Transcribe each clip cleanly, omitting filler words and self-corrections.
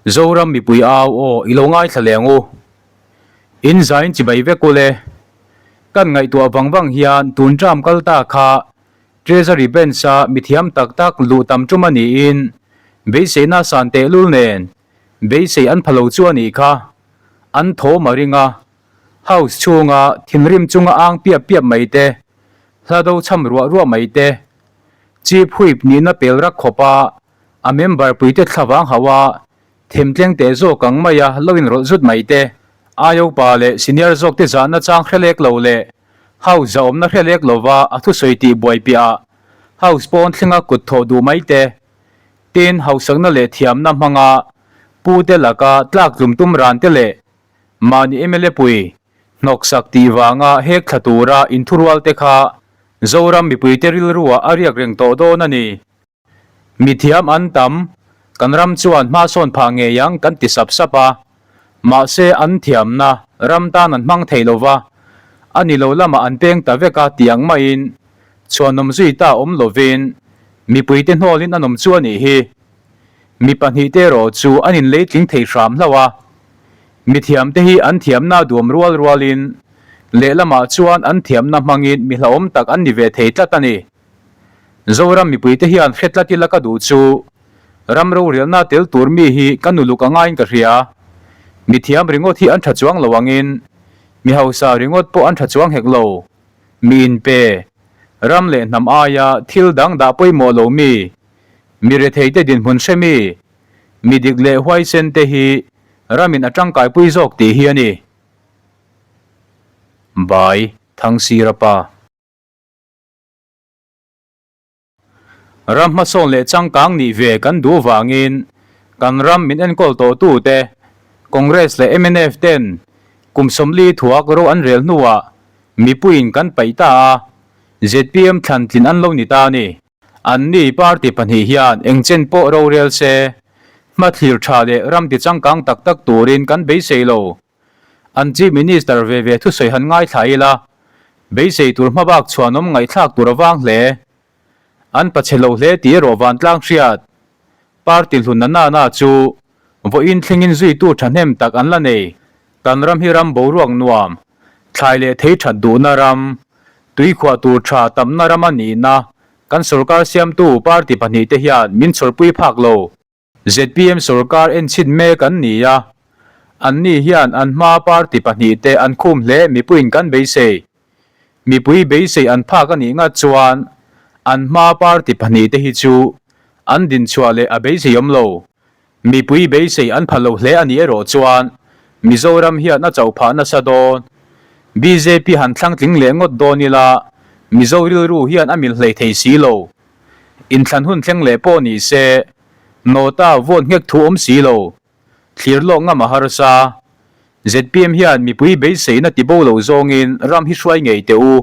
Zoram mipui au aw i lo ngaithla leh ang u. In zain chibai vek ule. Kan ngaihtuah vang vang hian tun term kal ta kha Treasury Bench a mithiam tak tak luh tam tum a niin beiseina san tehlul nen beisei an pha lo chu a nih kha. An thawm a ring a, House chhunga thinrim chunga ang piap piap mai te, hla do chham ruah ruah mai te, Chief Whip nihna pel rak khawpa a member puite thlavang hauh a themtleng teh zawk ang maia lo inrawlh zut mai te, Aiopa leh senior zawkte zahna chang hre lek lo leh House zahawmna hre lek lova a thusawi tih buai piahah House pawn thlenga kut thawh duh mai te, tin hausakna leh thiamna hmanga pute laka tlak tlum tum ran te leh mahni mla pui hnawksak tih vanga hek thla tura inthurual te kha Zoram mipuite rilruah a riak reng tawh dawn a ni. Mithiam an tam, kan ram chuan hma sawn phah ngei ang kan ti sap sap a, mahse an thiamna ram tan an hmang thei lo va, a ni lo lamah an peng ta vek a tih ang maiin chhuanawm zui ta awm lovin mipuite hnawlin an awm chu a nih hi. Mi pahnihte erawh chu an inleitling thei hram hlauh a, mithiamte hi an thiamna duam rual rualin lehlamah chuan an thiamna hmangin mi hlauhawm tak an ni ve thei tlat a ni. Zoram mipuite hian hre tlat ila ka duh chu ram rorialna tel tur mi hi ka nuluk a ngaiin ka hria. Mithiam ringawt hi an tha chuang lo angin mi hausa ringawt pawh an tha chuang hek lo. Mi inpe, ram leh hnam aia thil dang dah pawimawh lo mi, mi retheite dinhmun hre mi, mi dik leh huaisen te hi ramin a tangkaipui zawk tih hi a ni. Bai Thangsira pa. Ram hmasawn leh changkang nih ve kan duh vangin kan ram min enkawl tawhtute Congress leh mnf ten kum 40 thuak ro an rel hnuah mipuiin kan paih ta a, zpm thlan tlin an lo ni ta a ni. Anni party pahnih hian engchen pawh rorel se, hmathlir tha leh ram ti changkang tak tak turin kan beisei lo. An Chief Minister ve ve thusawi han ngaithla ila, beisei tur hmabak chhuanawm ngaihthlak tur a vang hle. An pachhe lo hle tih erawh vantlang hriat. Party hlun na na chu vawiin thlengin zuitu thahnem tak an la nei. Kan ram hi ram boruak nuam, thlai leh thei that duhna ram, tuikhuah tur tha tamna ram a nihna kan sorkar siamtu party pahnihte hian min chhawrpui phak lo. Zpm sorkar enchhin mek an ni a, anni hian an hma party pahnihte an khum hle mipuiin kan beisei. Mipui beisei an phak a nih ngat chuan an hma party pahnihte hi chu an dinchhuah leh a beisei awm lo. Mipui beisei an pha lo hle a nih erawh chuan Mizoram hian a chauh phah nasa dawn. Bjp han thlangtling leh ngawt dawn ila Mizo rilru hian a mil hlei thei si lo. Inthlan hun thleng leh pawh ni se, Nota vote nghek thu awm si lo, thlir lawk ngam a harsa. Zpm hian mipui beiseina ti bo lo zawngin ram hi hruai ngei teh u.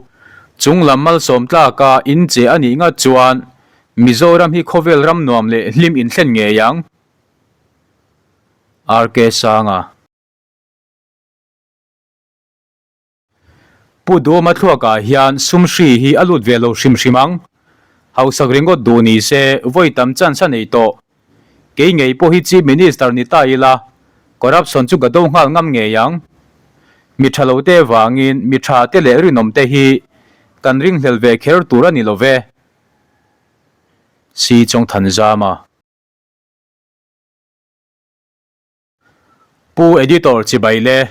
Chung lam malsawm tlaka in che a nih ngat chuan Mizoram hi khawvel ram nuam leh hlim inthlen ngei ang. RK Sanga. Pu Duhawma thluakah hian sum hri hi a lut ve lo hrim hrim ang. Hausak ringawt duh ni se vawi tam chance a nei tawh. Kei ngei pawh hi Chief Minister ni ta ila, corruption chu ka do nghal ngam ngei ang. Mi tha lo te vangin mi tha te leh rinawm te hi kan ringhlel ve kher tur a ni lo ve. Si Chawngthanzama. Pu Editor chibai le,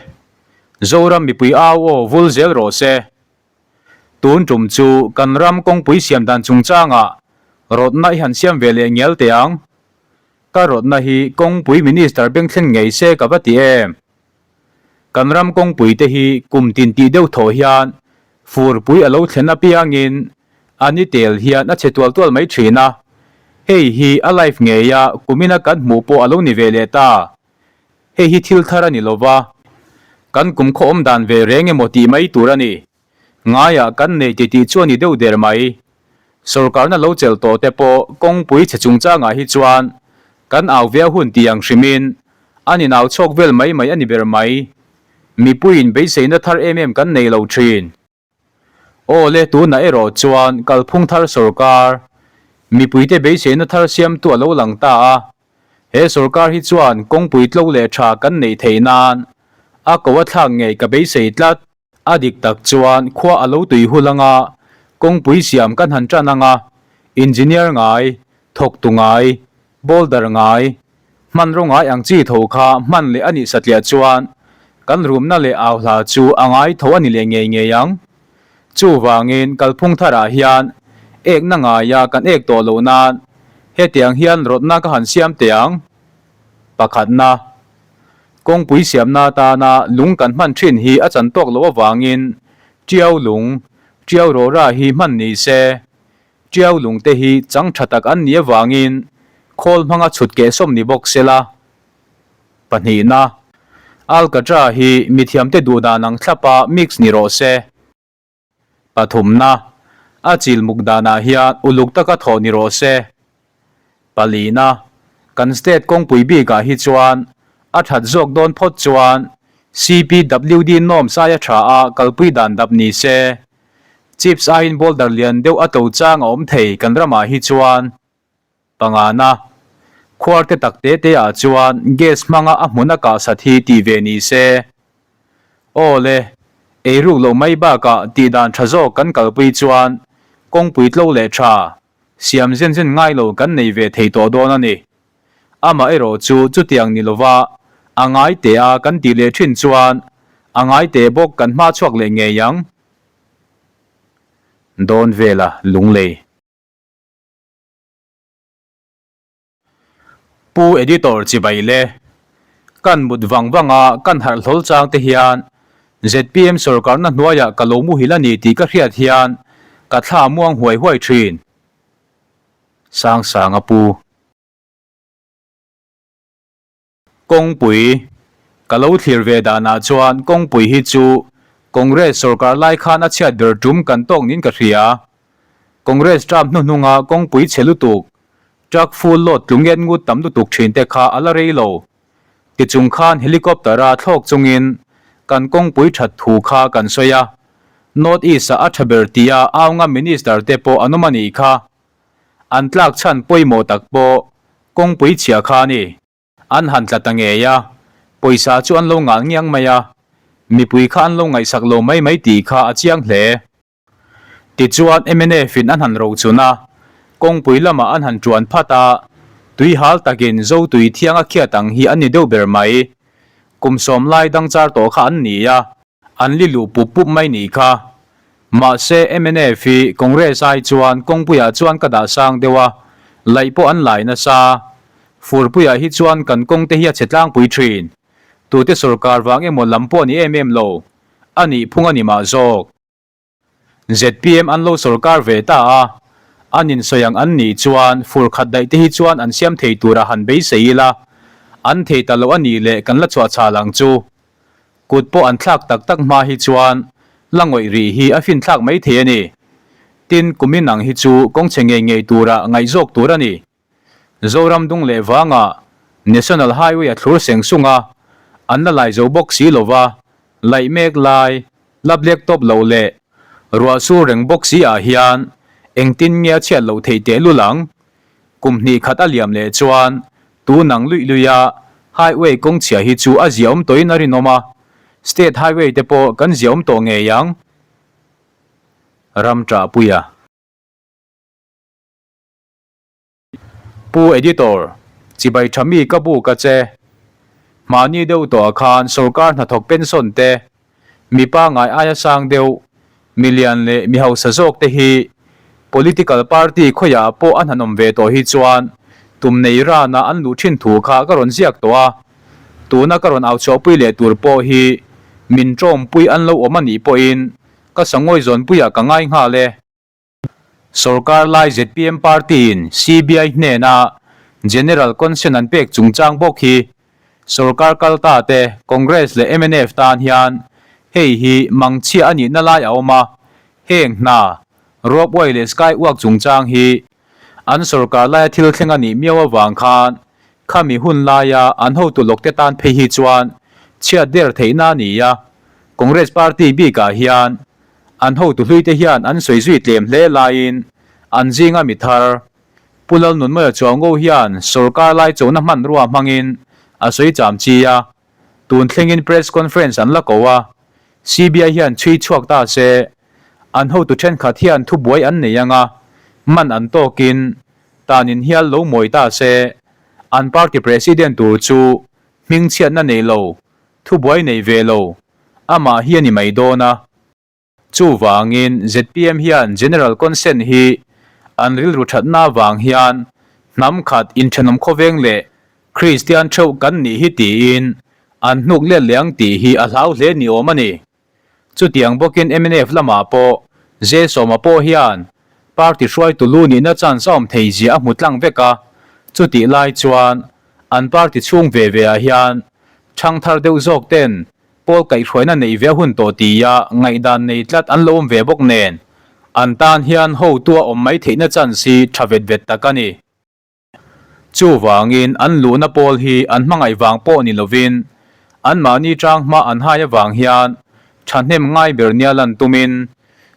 Zoram mipui au aw vul zel rawh se. Tun tum chu kan ram kawngpui siam dan chungchangah rawtna i han siam ve leh ngial teh ang. Ka rawtna hi kawngpui Minister beng thleng ngei se ka va ti em. Kan ram kawngpui te hi kum tin tih deuh thaw hian furpui a lo thlen apiangin a ni tel hian a chhe tual tual mai thin a, hei hi a live ngeia kumina kan hmuh pawh a lo ni ve leh ta. Hei hi thil thar a ni lova, kan kum khaw awm dan ve reng emaw tih mai tur a ni. Ngaiah kan nei ti tih chu a ni deuh der mai. Sorkarna lo chelh tawh te pawh kawngpui chhe chungchangah hi chuan kan au ve a hun tih ang hrimin an inau chhawk vel mai mai a ni ber mai. Mipuiin beiseina thar em em kan nei lo thin. Aw le, tunah erawh chuan kalphung thar sorkar, mipuite beiseina thar siamtu a lo lang ta a. He sorkar hi chuan kawngpui tlo leh tha kan neih theih nan a ko a thlak ngei ka beisei tlat. A dik tak chuan khua a lo tui hul anga kawngpui siam kan han tan anga engineer ngai, thawktu ngai, boulder ngai, hmanraw ngai ang chi tho kha hman leh a nih satliah chuan kan rumna leh au hla chu a ngai tho a ni leh ngei ngei ang. Chuvangin kalphung tharah hian ekna ngaia kan ek tawh loh nan hetiang hian rawtna ka han siam teh ang. Pakhatna, kawngpui siamna atana lung kan hman thin hi a chan tawk loh avangin Tiau lung, Tiau rawra hi hman ni se. Tiau lung te hi chang tha tak an nih avangin khawl hmanga chhut keh sawm ni bawk sela. Pahnihna, Alkatra hi mithiamte duh dan ang thlapa mix ni rawh se. Pathumna, A chil muk danah hian uluk taka thawh ni rawh se. Palina, Kan state kawngpui bikah hi chuan a that zawk dawn phawt chuan CPWD nawm saia tha a kalpui dan dap ni se. Chips aiin boulder lian deuh a to chang a awm thei kan ramah hi chuan. Pangana, khuar te tak te te ah chuan gas hmanga a hmun a kah sat hi tih ve ni se. Aw le, eiruk loh mai bakah tih dan tha zawk kan kalpui chuan kawngpui tlo leh tha, siam zen zen ngai lo kan nei ve thei tawh dawn a ni. Amaherawh chu chutiang ni lova a ngai teh a kan tih leh thin chuan a ngai teh bawk kan hma chhuak leh ngei ang. Dawn vela lunglei. Pu Editor chibai le, kan mut vang vang a kan harh hlawl chang te hian zpm sorkarna hnuaiah ka lo muhil a ni tih ka hriat hian ka thla muang huai huai thin. Sang sang a pu. Kawngpui, Ka lo thlir ve danah chuan kawngpui hi chu Congress sorkar lai khan a chhiat ber tum kan tawk niin ka hria. Congress term hnuhnunga kawngpui chhe lutuk, truck full load tlu nget ngut tam lutuk thin te kha a la rei lo. Tichung khan helicopter-a thlawk chungin kan kawngpui that thu kha kan sawi a, North East-ah a tha ber tia aunga minister te pawh an awm a nih kha. An tlak chhan pawimawh tak pawh kawngpui chhia kha a ni. An han tla ta ngei a, pawisa chu an lo ngal ngiang mai a, mipui kha an lo ngaihsak lo mai mai tih kha a chiang hle. Tichuan mnf in an han rochun a, kawngpui lamah an han tuan phat a, tui hal takin Zotui thiang a khiat ang hi an ni deuh ber mai. Kum sawm lai dang char tawh kha an ni a. An li luh pup pup mai nih kha. Mahse mnf hi Congress ai chuan kawngpuiah chuan ka dah sang deuh a, laih pawh an lai nasa. Furpuiah hi chuan kan kawng te hi a chhe tlangpui thin. Tute sorkar vang emaw lam pawh ni em em lo. A nih phung a ni mah zawk. Zpm an lo sorkar ve ta a, an insawi ang an nih chuan fur khat daih te hi chuan an siam thei tura han beisei ila, an thei ta loh a nih leh kan la chhuah chhal ang chu. Kut pawh an thlak tak tak hma hi chuan la ngawih rih hi a fin thlak mai thei a ni. Tin, kumin ang hi chu kawngchhe ngei ngei tura ngaihzawk tur a ni. Zoram dung leh vangah National Highway a thlur seng sung a, an la lai zo bawk si lova, laih mek lai, la black top loh leh ruah sur reng bawk si ah hian engtin nge a chhiat loh theih teh lul ang? Kum hnih khat a liam leh chuan tun ang luih luih a highway kawng chhia hi chu a ziaawm tawhin a rinawm a, state highway te pawh kan ziaawm tawh ngei ang. Ram ṭahpuia. Pu Editor, chibai tha mi ka bu ka che. Mahni deuh tawhah khan sorkar hnathawk pension te, mipa ngai aia sang deuh, milian leh mi hausa zawk te hi political party khawiah pawh an han awm ve tawh hi chuan tum nei rana an luh thin thu kha ka rawn ziak tawh a. Tuna ka rawn au chhuahpui leh tur pawh hi min tawmpui an lo awm a nih pawhin ka sangawi zawnpuiah ka ngai nghal e. Sorkar lai zpm party-in CBI hnena General Consent an pek chungchang bawk hi sorkar kalta te Congress leh mnf tan hian hei hi mangchhia a nihna lai a awm a, heng hna, ropeway leh skywalk chungchang hi an sorkar laia thil thleng a nih miau avang khan khami hun laia an hotu lawkte tan phei hi chuan chhiat der theihna a ni a, Congress party bikah hian An hotu hluite hian an sawi zui tlem hle laiin an zinga mi thar. Pu Lalnunmawia Chuango hian sorkar lai chona hmanrua hmangin a sawi cham chi a, tun thlengin press conference an la ko a, CBI hian chhui chhuak ta se, an hotu thenkhat hian thubuai an nei anga man an tawkin tanin hial lo mawi ta se, an party president tur chu hmingchhiatna nei lo, thubuai nei ve lo, amah hi a ni mai dawn a. Chuvangin zpm hian General Consent hi an rilru thatna avang hian hnam khat inthenawm khawveng leh Kristian theuh kan nih hi tiin an hnuk let leh ang tih hi a hlau hle ni awm a ni. Chutiang bawkin mnf lamah pawh J-Sawma pawh hian party hruaitu lu nihna chance a awm thei zia a hmu tlang vek a, chutih lai chuan an party chhung ve ve ah hian thangthar deuh zawk ten Pawl kaihhruaina neih ve a hun tawh tia ngaihdan nei tlat an lo awm ve bawk nen, an tan hian hotu a awm mai theihna chance hi tha vet vet tak a ni. Chuvangin an luhna pawl hi an hmangaih vang pawh ni lovin anmahni tang hma an hai avang hian thahnem ngai ber nia lan tumin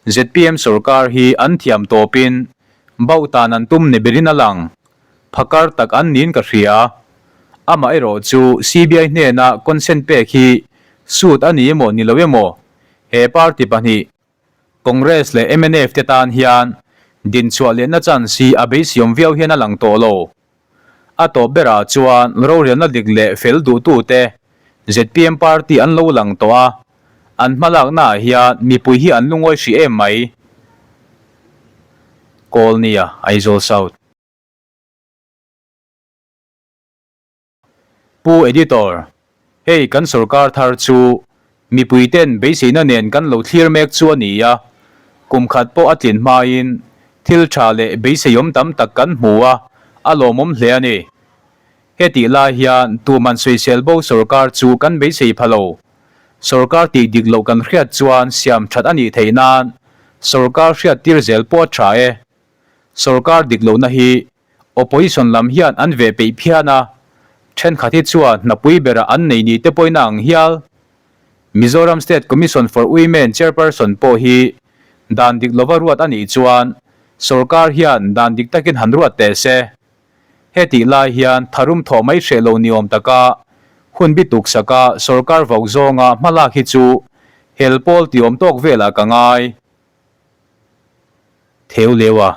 zpm sorkar hi an thiam tawpin bauh tan an tum ni berin a lang. Phakar tak an niin ka hria. Amaherawh chu CBI hnena consent pek hi suit a ni emaw ni lo emaw he party pahnih Congress leh mnf te tan hian dinchhuah lehna chance hi a beisiawm viau hian a lang tawh lo. A tawp berah chuan rorelna dik leh fel duhtute zpm party an lo lang tawh a, an hmalaknaah hian mipui hi an lungawi hrih em mai. Kawlnia, Aizawl South. Pu Editor, hei kan sorkar thar chu mipui ten beiseina nen kan lo thlir mek chu a ni a, kum khat pawh a tlin hmain thil tha leh beiseiawm tam tak kan hmu a, a lawmawm hle a ni. Hetih lai hian tuman sawisel bo sorkar chu kan beisei pha lo. Sorkar tih dik loh kan hriat chuan siam that a nih theih nan sorkar hriattir zel pawh a tha e. Sorkar dik lohna hi Opposition lam hian an ve peih phian a, thenkhat hi chuan hnapui berah an nei ni te pawhin a ang hial. Mizoram State Commission for Women Chairperson pawh hi dan dik lova ruat a nih chuan sorkar hian dan dik takin han ruat teh se. Hetih lai hian tharum thawh mai hreh lo ni awm taka hun bi tuksaka sorkar vauh zawnga hmalak hi chu hel pawl ti awm tawk velah ka ngai. Theu leu a.